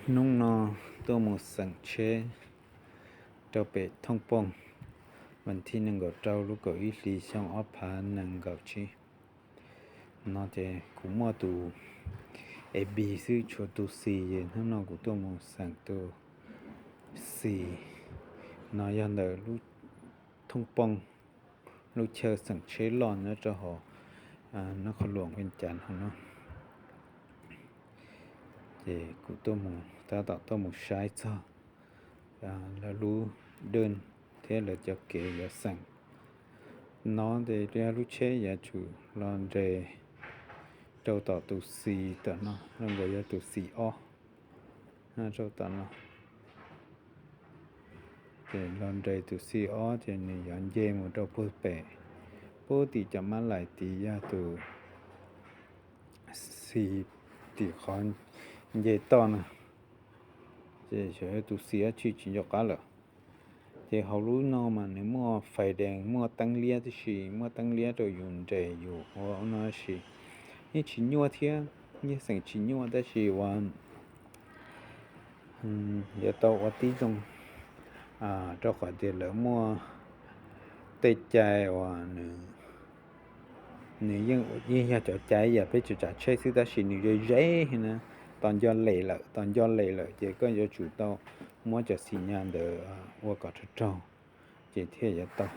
Hnub no tuaj mus xeem tsheb rau pem Thooj Pooj, vas thib nees nkaum rau lub kaum ib hlis xyoo ob phav nees nkaum tsib. No ces kuv muaj tus A B xwb, tshuav tus C, ces hnub no kuv tuaj mus xeem tus C. No yog ntawm lub Thooj Pooj, lub chaw xeem tsheb loj nyob rau hauv Nab Qhov Luam Vees Cas no. Ces kuv tuaj mus, tab tom tuaj mus saib txog lawv lub dej thiab lawv cov kev yuav xeem. No ces yog lub tsheb yuav tsum los nres rau tom tus C tom no, zoo nkaus yog tus C ob rau tom no. Ces los nres tus C ob ces nws yuav nce mus rau puag pem, puag tim cov mab laim tid yog tus C tim qhov nce toj no. Ces xyov yog tus C ob tsis tsis nco qab lawm. Ces hauv lub no mas nws muaj fais dees, muaj teeb liab tib si, muaj teeb liab rau yus nres yus ua no sis yeej tsis nyuaj thiab, yeej xeem tsis nyuaj tab sis uas yuav tau ua tib zoo, rau qhov tias lawv muaj tej cai uas nws yeej, yeej yog cov cai yam peb tsav tsav tsheb xwb tab sis nws ze ze na, tos nco lem lawm, tos nco lem lawm ces koj yuav tsum tau muab cov xim nyas ntawd ua kom raug raug ces thiaj yuav tau.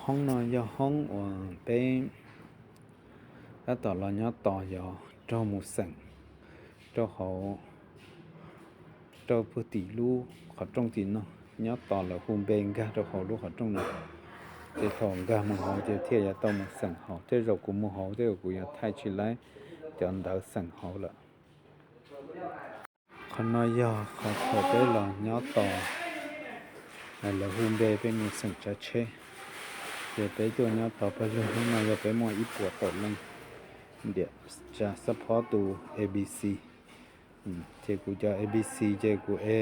Hoob no yog hoob uas peb tab tom los nyob tos yog raug mus xeem rau hauv, rau puag tim lub qhov rooj tim no, nyob tos lawv hu npe nkag rau hauv lub qhov rooj no. Ces thaum nkag mus hauv ces thiaj yuav tau mus xeem hauv. Tej zaum kuv mus hauv tej zaum kuv yuav thaij tsis laib cov ntawv xeem hauv lawm. Qhov no yog qhov thaum peb los nyob tos lawv hu npe peb mus xeem tsav tsheb. Ces peb tuaj nyob tos pawg lug, hnub no yog peb muaj ib puas tawm leej ntiam tsa xab phob tus A B C. Ces kuv cov A B C ces kuv e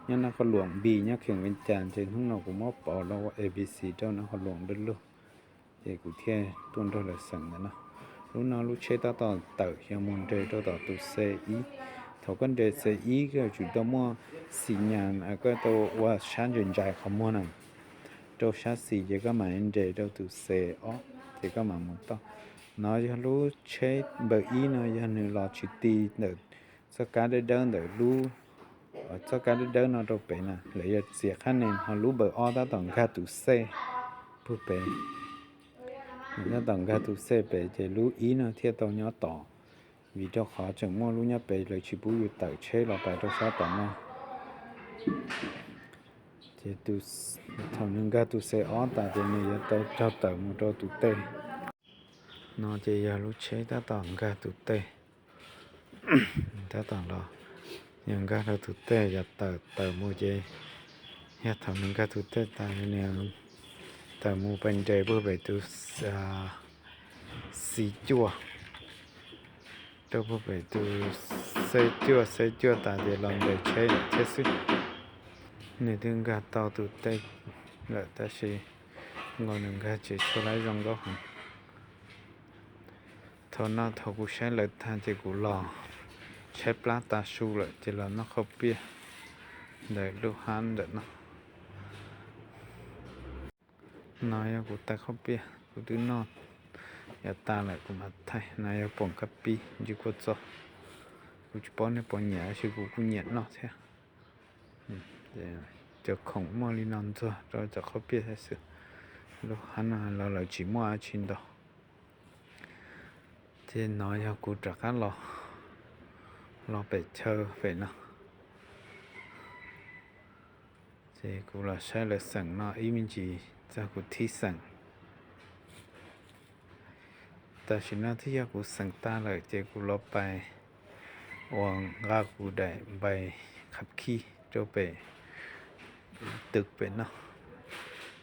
nyob Nab Qhov Luam, B nyob Kheem Vees Cas, ces hnub no kuv muab pauv los ua A B C rau Nab Qhov Luam Dawb Lug. Ces kuv thiaj tuaj nrog lawv xeem ntawm no. Lub no lub tsheb tab tom tawm xyov mus nres rau tom tus C ib. Thaum koj nres C ib koj yuav tsum tau muaj xim nyas, koj tau ua sab ntsais ntsais qhov muag na, rau sab xis ces koj mam nres rau tus C ob ces koj mam mus toj. No yog lub tsheb npawb ib no yog nws los tsis ti ntawm txoj kab dawb dawb ntawm lub, txoj kab dawb dawb no rau pem na, lawv yuav txiav qab ne, ho lub npawb ob tab tom nkag tus C puag pem. Tab tom nkag tus C pem ces lub ib no thiaj tau nyob tod, vim rau qhov tseem muaj lub nyob pem lawv tsis pub yus tawm tsheb los pais rau sab tom no. Ces thaum nws nkag tus C ob tas ces nws yuav tau raug tawm mus rau tus T. No ces yog lub tsheb tab tom nkag tus T. Tab tom los, yog nkag rau tus T yog tawm tawm mus ces, yog thaum nws nkag tus T tas nws tawm mus pais nres puag pem tus C cuaj, rau puag pem tus C cuaj, C cuaj tas ces los nres tsheb lawm thiab xwb. Nws twb nkag tau tus T lawm tab sis nkaus nws nkag tsis tshua laib zoo nkauj heev. Thaum no thaum kuv saib lawv tag ces kuv los tshaib plab tas su lawm ces los noj qhauj piaj ntawm lub hab ntawm no. No yog kuv tais qhauj piaj kuv twb noj yav tas lawm kuv mam thaij. No yog poom kab pib ntsw kuaj txob, kuv tsis paub nej puas nyiam tab sis kuv kuj nyiam noj thiab. Cov khoom muaj li no ntxuag rau cov qhauj piaj thiab xwb. Lub hab no los lawv tsis muaj dab tsi ntau. Ces no yog kuv rov qab los, los pem chaw pem no. Ces kuv los saib lawv xeem no ib me ntsis txog kuv thib xeem. Tam sim no twb yog kuv xeem tag lawm ces kuv los pais uas nqa kuv daim npais khab khij rau pem tw pem no,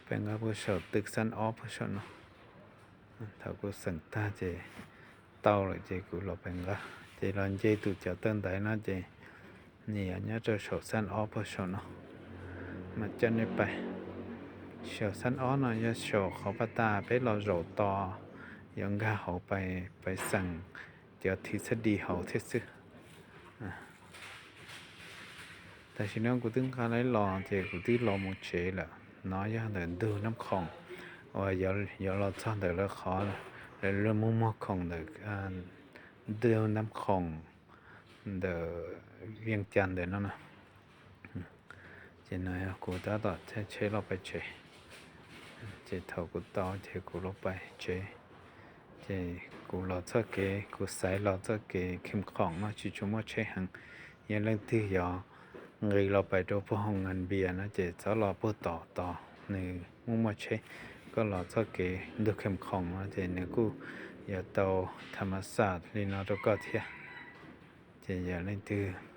pem nqa puag saum tw xab ob puag saum no. Thaum kuv xeem tag ces tau lawm ces kuv los pais nqa. Ces los nce tus cov taw ntaiv no ces nws yog nyob rau saum xab ob puag saum no. Mas coj nej pais, saum xab ob no yog saum qhov pas tas peb los zaum tos yuav nkag hauv pais xeem cov thib xab di hauv thiab xwb. Tam sim no kuv twb nqa los ces kuv twb los mus tsev lawm. No yog ntawm ntug Nab Khoom uas yuav los txog ntawm lawv qhov, lawv muag muag khoom ntawm ntug Nab Khoom ntawm Viaj Cas ntawm no na. Ces no kuv tab tom caij tsheb los pem tsev. Ces thaum kuv tau ces kuv los pem tsev. Ces kuv los txoj kev, kuv xaiv los txoj kev Kheem Khoom no tsis tshua muaj tsheb heev. Yog leej twg yog nqis los pem rau puag Hoo Nkas Npias no ces txhob los puag tom tod, nws muaj muaj tsheb. Koj los txoj kev ntug Kheem Khoom no ces nws kuj yuav tau tham mas xas li no rau koj thiab. Ces yog leej twg